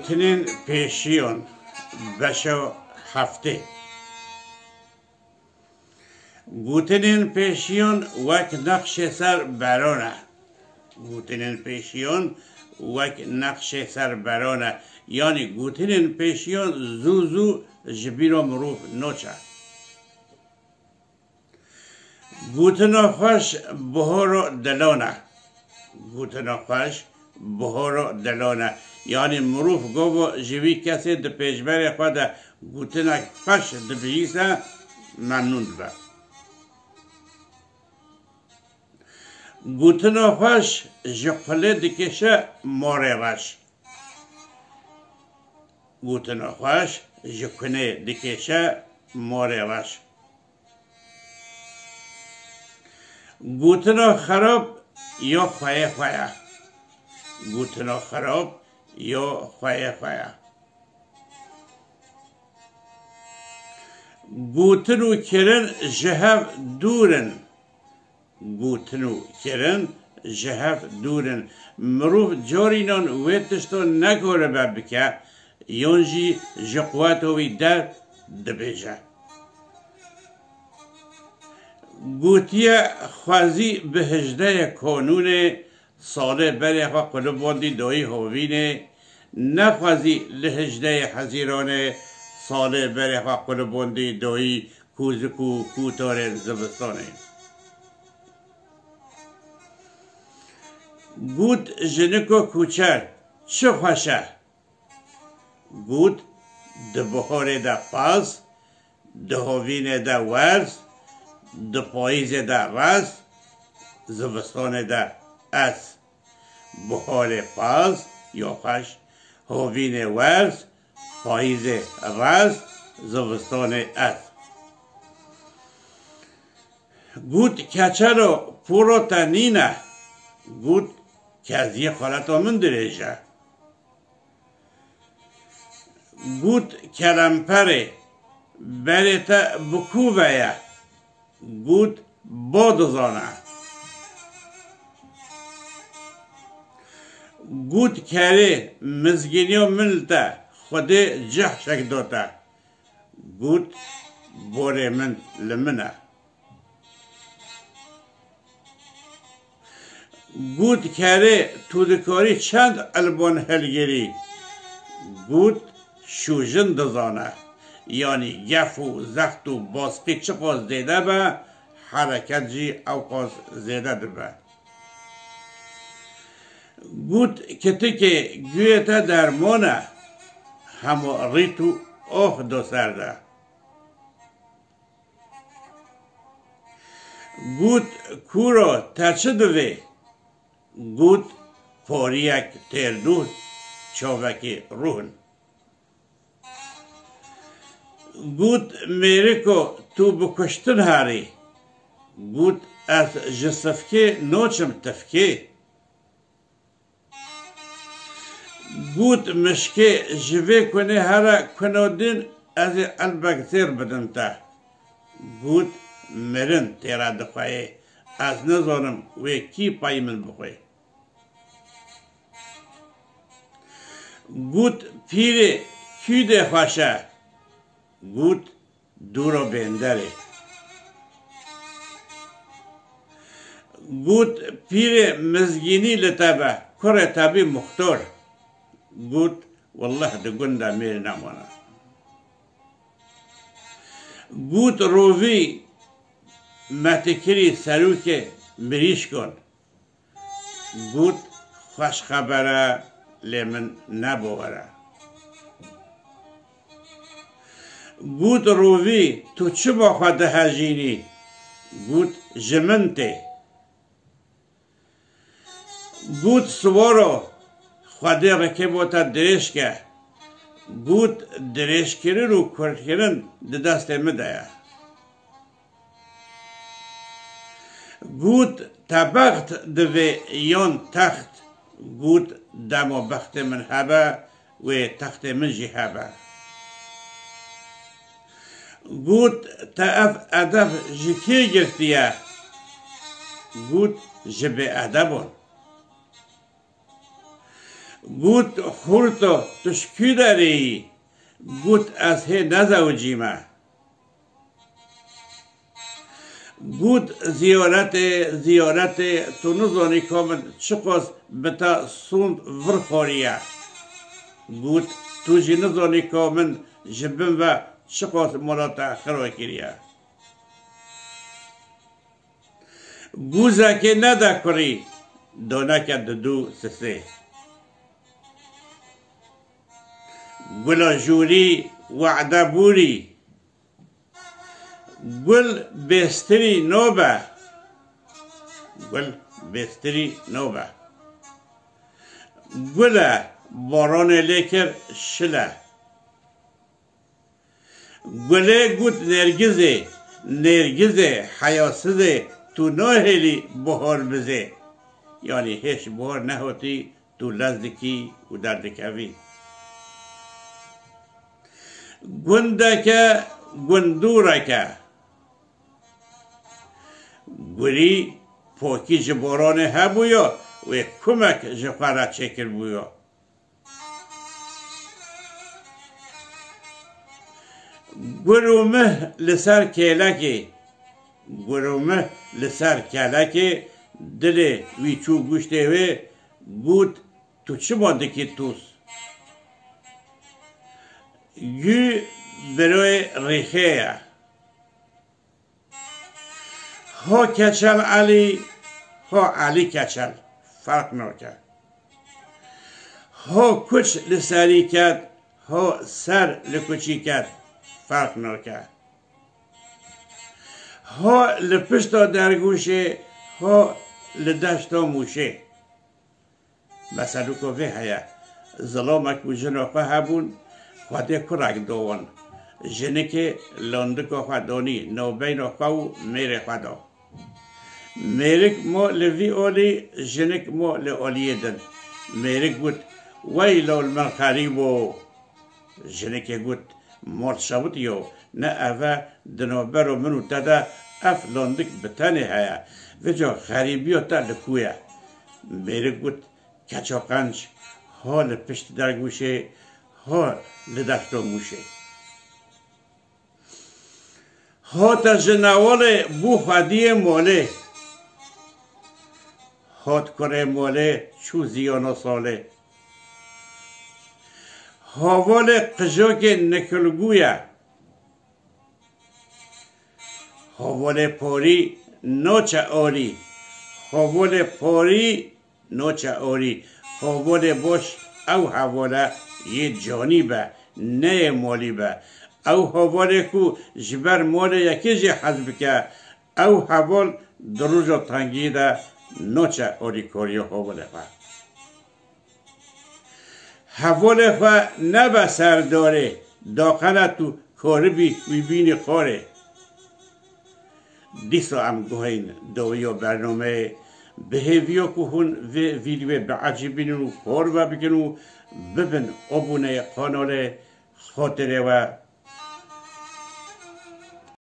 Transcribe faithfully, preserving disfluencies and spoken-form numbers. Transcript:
Gotinên pêşiyan, beşa heftê. Gotinên pêşiyan wek nexşê ser beran e. Gotinên pêşiyan wek nexşê ser beran e. Yanî gotinên pêşiyan zû zû ji bîra mirov naçe. Gotina xweş bihara dilan e. Gotina xweş bihara dilan e. Yanî mirov gava ji vî kesê di pêşberê xwe de gotinek xweş dibihîse, memnûn dibe. Gotina xweş ji xulê dikêşe marê reş. Gotina xweş ji kunê dikêşe marê reş. Gotina xerab ya xweyê xwe ye. Gotina xerab ya xweyê xwe ye. Gotin û kirin ji hev dûr in. Gotin û kirin ji hev dûr in. Mirov carînan wê tiştan nekaribe bike, yan jî ji quweta wî der dibêje. Gotiye, xwezî bi hijdehê kanûnê salê berê xwe qulibandî dayî havînê, nexwezî li hijdehê hezîranê salê berê xwe qulibandî dayî kûzik û kûtarên zivistanê. Got, jinika koçer çi xweş e. Got, di biharê de paz, di hovînê de werz, di payîzê de rez, zivistanê de ez. Biharê paz ya xweş, hovînê werz, payîzê rez, zivistanê ez. Got, keçelo pûro te nîne. Got, keziyê xaleta min dirêj e. Got, kelemperê, berê te bi ku ve ye? Got, ba dizane. Got, kerê, mizgîniya min li te, Xwedê cehşek da te. Got, borê min li min e. Got, kerê, tu dikarî çend elban hilgirî? Got, şûjin dizane. Yanî gef û zext û baskî çiqas zêde be, hereket jî ewqas zêde dibe. Got, kitikê, guyê te derman e, hema rît û ox do ser de. Got, kûro, te çi divê? Got, poriyek têrdû, çavekî rûhin. Got, mêriko, tu bi kuştin herî. Got, ez ji sifkê noçim tifkê. Got, mişkê, ji vê kunê here kuna din ez ê elbek zêr bidim te. Got, mirin têra dixweyê, ez nizanim wê kî payî min bixwê. Got, pîrê, kûdê xweş e. Got, dûro bênderê. Got, pîrê, mizgînî li te be, kurê te bî muxtor. Got, willah di gund de mêr nemane. Got, rovî, me te kirî serokê mirîşkan. Got, xweş xeber e, lê min ne bawer e. Got, rovî, tu çima xwe dihejînî? Got, ji min tê. Got, siwaro, Xwedê rikê bo te dirêj ke. Got, dirêjkirin û kurtkirin di destê min de ye. Got, te bext divê yan text? Got, dema bextê min hebe, wê textê min jî hebe. Got, te ev edeb ji kê girtiye? Got, ji bêedebon. Got, Xurto, tu ji kû derê yî? Got, ez hê nezewicîme. Got, ziyaretê, ziyaretê, tu nizanî ka min çiqas bi te sond vir xwariye. Got, tu jî nizanî ka min ji bin ve çiqas mala te xira kiriye. Gûzekê nede kurî, doneke didu sisê. Gula jûrî wade bûrî. Gul bêstirî nobe. Gul bêstirî nobe. Gule, baranê lê kir şile. Gulê got Nêrgizê, Nêrgizê heyasizê, tu nahêlî bihar bizê. Yanî hêj bihar nehotî, tu lez dikî û derdikevî. Gundeke, gundûreke. Gurî pokî ji boranê hebûyo, wê kumek ji xwe re çêkiribûyo. Gur û mih li ser kêlekê, gur û mih li ser kelekê, dilê wî çû guştê wê, got, tu çima dikî tûz? Gû biroyê rîxê ye. Ho keçel Elî, ho Elî keçel, ferq nake. Ho kuç li serî ket, ho ser li kuçî ket, ferq nake. Ho li pişta dergûşê, ho li deşta mûşê. Meselûko vê heye. Zilamek û jina xwe hebûn, Xwedê kurek da wan. Jinikê landika xwe danî navbeyna xwe û mêrê xwe da. Mêrik ma li vî alî, jinik ma li aliyê din. Mêrik got, Wey lal min xerîbo! Jinikê got, Mal şewitiyo, ne ev e, di navbera min û te de ev landik bi tenê heye. Vêca xerîbiya te li ku ye? Mêrik got, Keça qenc, ha li pişt dergûşê, ha li deşta mûşê. Hate ji newalê bû xwediyê molê. Hat kurê molê çû ziyana salê. Havalê qijokê nikilgû ye. Havalê porî naçe orî. Havalê porî naçe orî. Havalê baş ew havala yê canî be, ne yê malî be. Ew havalê ku ji ber malê yekê jê hez bike, ew haval di roja tengiyê de naçe orîkariya havalê xwe. Hevalê xwe nebe ser darê, daqene tu karibî wî bînî xwarê. Dîsa em guhên dawiya bernameyê. Bi hêviya ku hûn vê vîdyoyê biecibînin û kar vebikin û bibin aboneyê kanalê, xatirê we